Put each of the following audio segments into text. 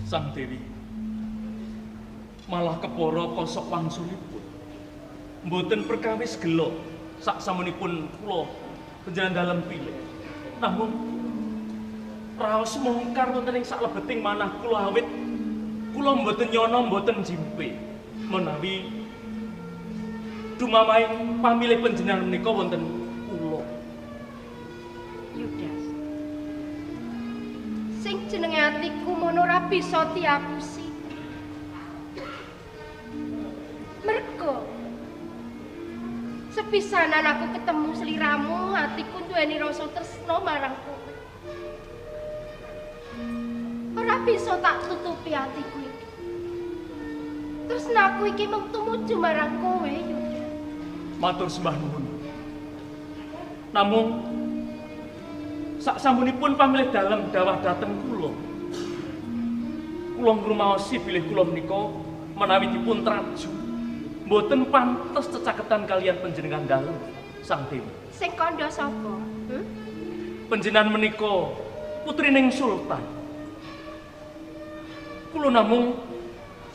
Sang Dewi malah kepara kosok wangsulipun. Mboten perkawis gelo sak samunipun kula panjenengan dalem pilih. Namun raos mungkar wonten ing saklebeting manah kula awit kula mboten nyana mboten jimpe menawi dumamahing pamilih panjenengan menika wonten kula. Yudas. Sing jenenge atiku mono ora bisa diapusi. Mergo sepisanan aku ketemu sliramu, atiku duweni rasa tresna marang kowe. Ora bisa tak tutupi atiku iki. Tresnaku iki mung tumuju marang kowe, Yuda. Matur sembah nuwun. Namung sak sampunipun pamilih dalem dawah dhateng kula. Kula ngrumaosi bilih kula menika menawi dipun traju mboten pantes cecaketan kalian panjenengan dalem Sang Dewi. Sing kandha sapa? Panjenengan menika putrining sultan. Kula namung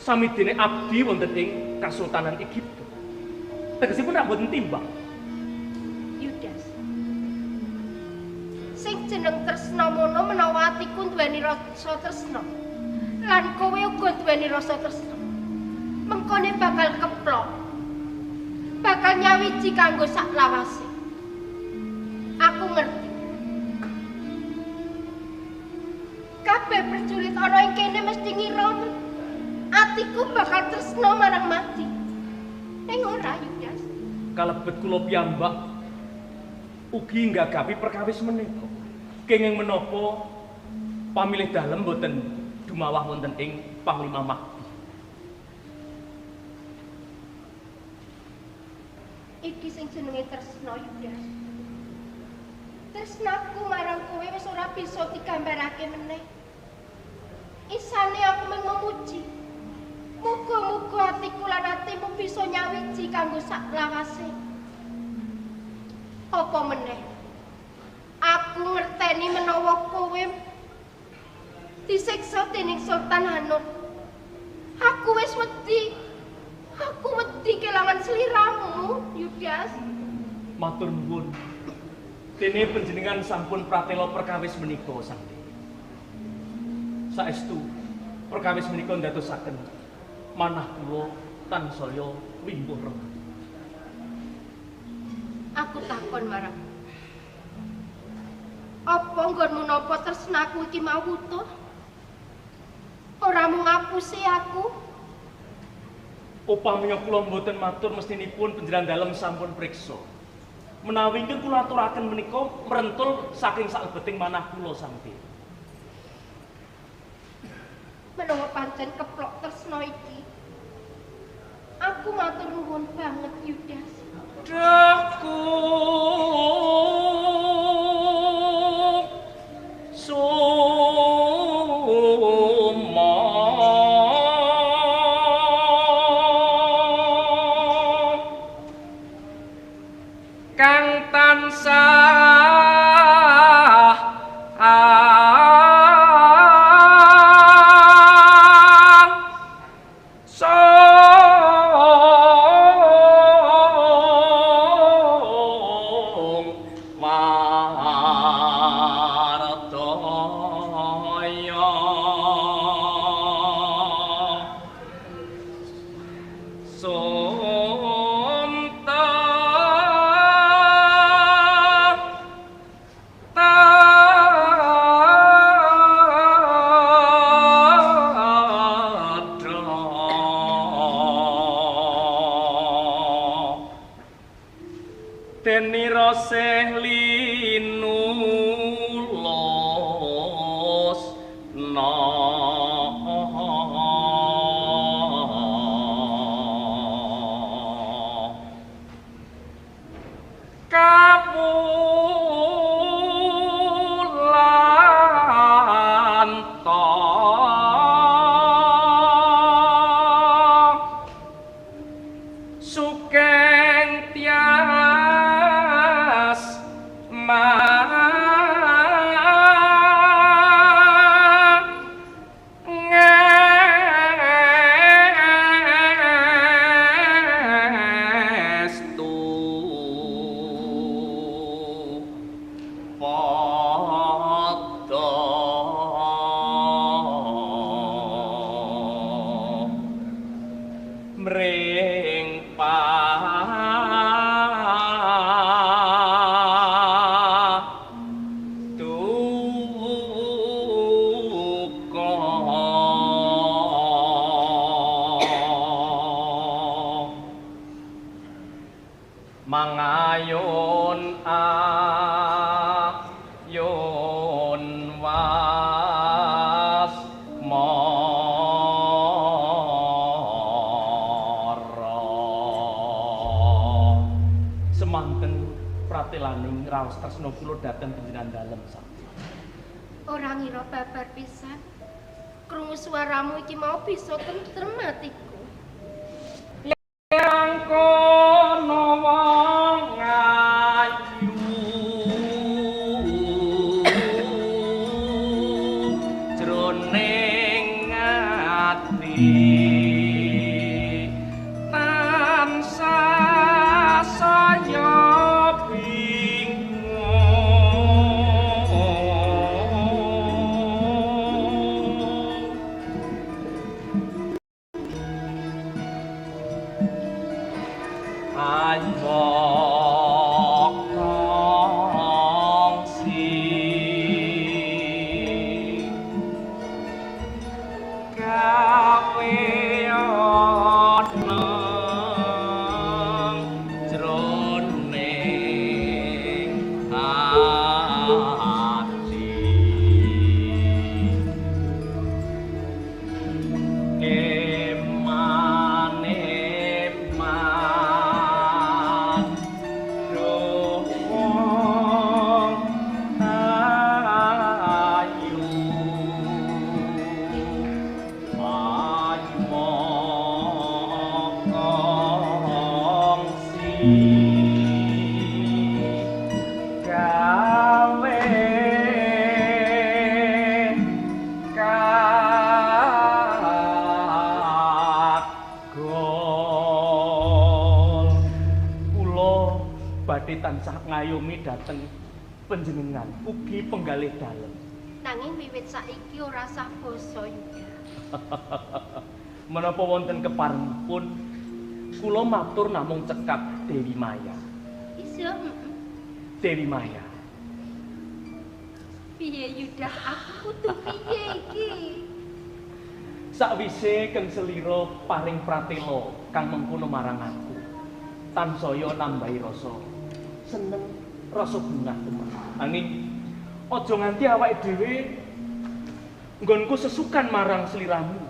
sami dene abdi wonten ing Kasultanan Egipte. Tegesipun rak mboten timbang. Yudas. Sing jeneng tresna mono menawa atiku duweni rasa tresna. Lan kowe uga duweni rasa tresna. Mengkone bakal keplok. Bakal nyawiji kanggo sak lawase. Aku ngerti. Kabeh prajurit ana ing kene mesti ngira atiku bakal tresna marang Mati. Ning ora, Yudas. Kalebet kula piyambak ugi nggagapi perkawis menika. Kenging menapa pamilih dalem boten dumawah wonten ing Panglima Mahdi. Iki sing jenenge tresna, Yudas. Tresnaku marang kowe wis ora bisa digambarake meneh. Isane aku mung memuji. Muga-muga atiku lan atimu bisa nyawiji kanggo sak lawase. Apa meneh? Aku ngerteni menawa kowe disiksa dening Sultan Hanun. Aku wis wedi. Aku wedi kelangan sliramu, Yudas. Matur nuwun. Dene panjenengan sampun pratela perkawis menika, Sang Dewi. Saestu perkawis menika ndadosaken manah kula tansaya wimbuh remah. Aku takon marang. Apa nggonmu napa tresnaku iki mau utuh? Ora mung ngapusi aku. Upamiya kula mboten matur mestinipun panjenengan dalem sampun priksa. Menawi ingkang kula aturaken menika merentul saking saklebeting manah kula Sang Dewi. Menawa pancen keplok tresna iki, aku matur nuwun banget, Yudas. Deku suma kang tansah sukeng tias Ayun ayun was mara. Semanten pratelaning raos tresna kula dhateng panjenengan dalem sabda. Ora ngira babar pisan. Krungu suaramu iki mau bisa tentrem atiku. Yang kono wong ayu jroning ati tansah saya bingung. Ayo kongsi gawe ana jroning ati eman-eman duh wong ayu ayu kongsi gawe kagol. Kula badhe tansah ngayomi dhateng panjenengan ugi penggalih dalem. Nanging wiwit saiki ora sah basa Yuda. Menapa wonten keparengipun kula matur namung cekap Dewi Maya. Isa, Dewi Maya. Piye Yuda, aku kudu piye iki? Sakwise keng selira paring pratela kang mengkono marang aku, tansaya nambahi rasa seneng, rasa bungah temen. Nanging aja nganti awake dhewe nggonku sesukan marang seliramu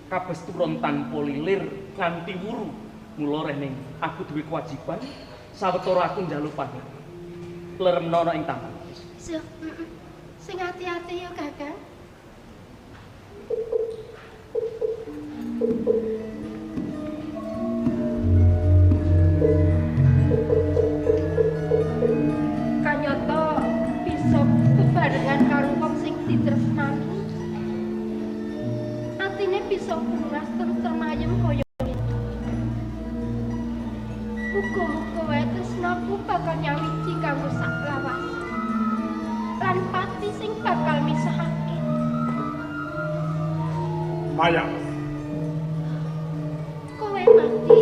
kabesturon tanpa lilir nganti wuru. Mula rening aku duwe kewajiban sawetara aku njaluk pangeran. Leremna ana ing taman. Sing sing ati-ati ya, Kakang. Kanyata bisa bebarengan karo wong sing ditresnani. Atine bisa bungas tentrem ayem kaya ngene. Muga-muga wae tresnaku bakal nyawiji kanggo saklawase. Lan pati sing bakal misahake. Maya. Kowe mati.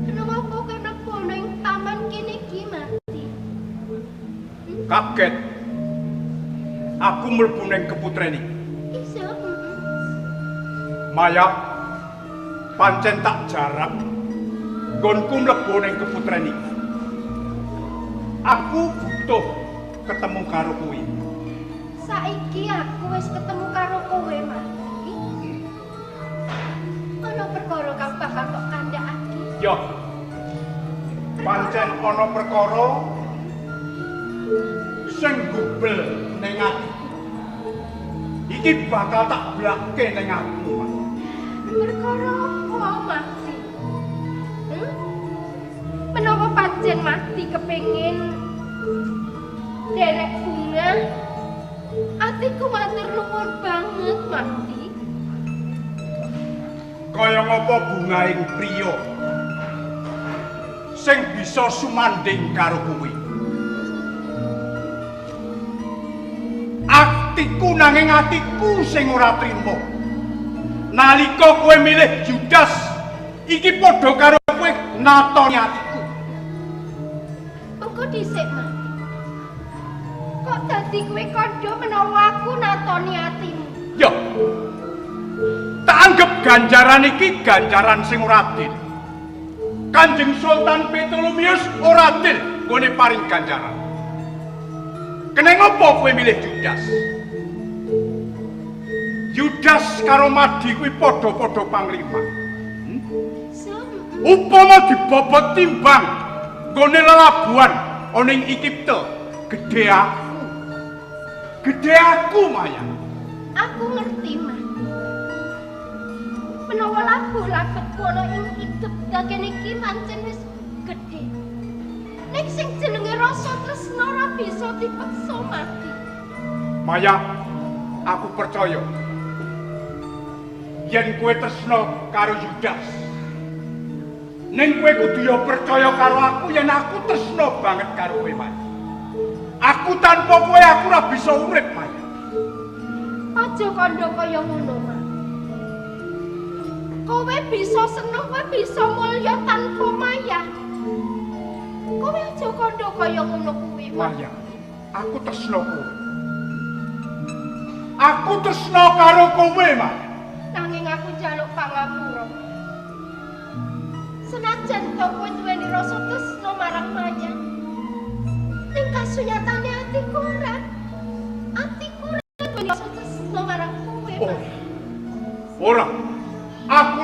Kenapa kowe mlebu ning taman kene iki mati? Kaget. Aku mlebu ning keputren iki. Iso. Maya, pancen tak jarak nggonku mlebu ning keputren iki. Aku butuh ketemu karo kowe. Saiki aku wis ketemu karo kowe, Mati. Ana perkara kang bakal kok kandhakake. Yo. Pancen ana perkara sing gubel ning atiku. Iki bakal tak blake ning atiku, Mas. Perkara apa, Mati? Menawa pancen Mati kepengin derek bunga, atiku matur nuwun banget, Mati. Kaya ngapa bungaing priya sing bisa sumandhing karo kowe? Atiku nanging atiku sing ora trima. Nalika kowe milih Judas, iki padha karo kowe natoni atiku. Engko dhisik, Mati. Kok dadi kowe kandha menawa aku natoni atimu? Yo. Tak anggap ganjaran iki ganjaran sing ora adil. Kanjeng Sultan Ptolemeus ora adil nggone paring ganjaran. Keneng apa kowe milih Yudas? Yudas karo Madi kuwi padha-padha panglima. Upama dibobot timbang nggone lelabuhan ana ing Egipte, gedhe aku. Gedhe aku, Maya. Aku ngerti, Mas. Menawa labuh labetku ana ing Egipte kene iki pancen wis gedhe. Ning sing jenenge rasa tresna ora bisa dipeksa mati. Maya, aku percaya yen kowe tresna karo Yudas. Ning kowe kudu ya percaya karo aku yen aku tresna banget karo kowe, Maya. Aku tanpa kowe aku ora bisa urip, Maya. Aja kandha kaya ngono, Mas. Kowe bisa seneng, kowe bisa mulya tanpa Maya. Kowe aja kandha kaya ngono kuwi, Mas. Maya, aku tresna kowe. Aku tresna karo kowe, Maya. Nanging aku njaluk pangapura. Senajan to kowe duweni rasa tresna marang Maya, ning kasunyatane atiku ora. Atiku ora duweni rasa tresna marang kowe, Ora. Mas. Ora. Aku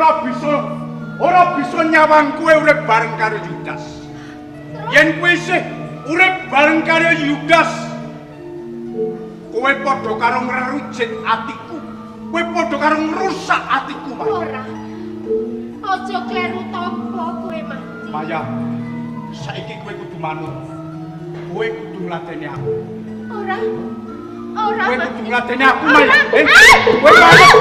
ora bisa nyawang kowe urip bareng karo Yudas. Terus Yen kowe isih urip bareng karo Yudas, kowe padha karo ngrerujit atiku. Kowe padha karo ngrusak atiku, Maya. Ora. Aja kleru tampa kowe, Mati. Maya, saiki kowe kudu manut. Kowe kudu ngladeni aku. Ora. Ora, Kowe Mati. kudu ngladeni aku, Maya. Ora. Eh, Ah! kowe manut.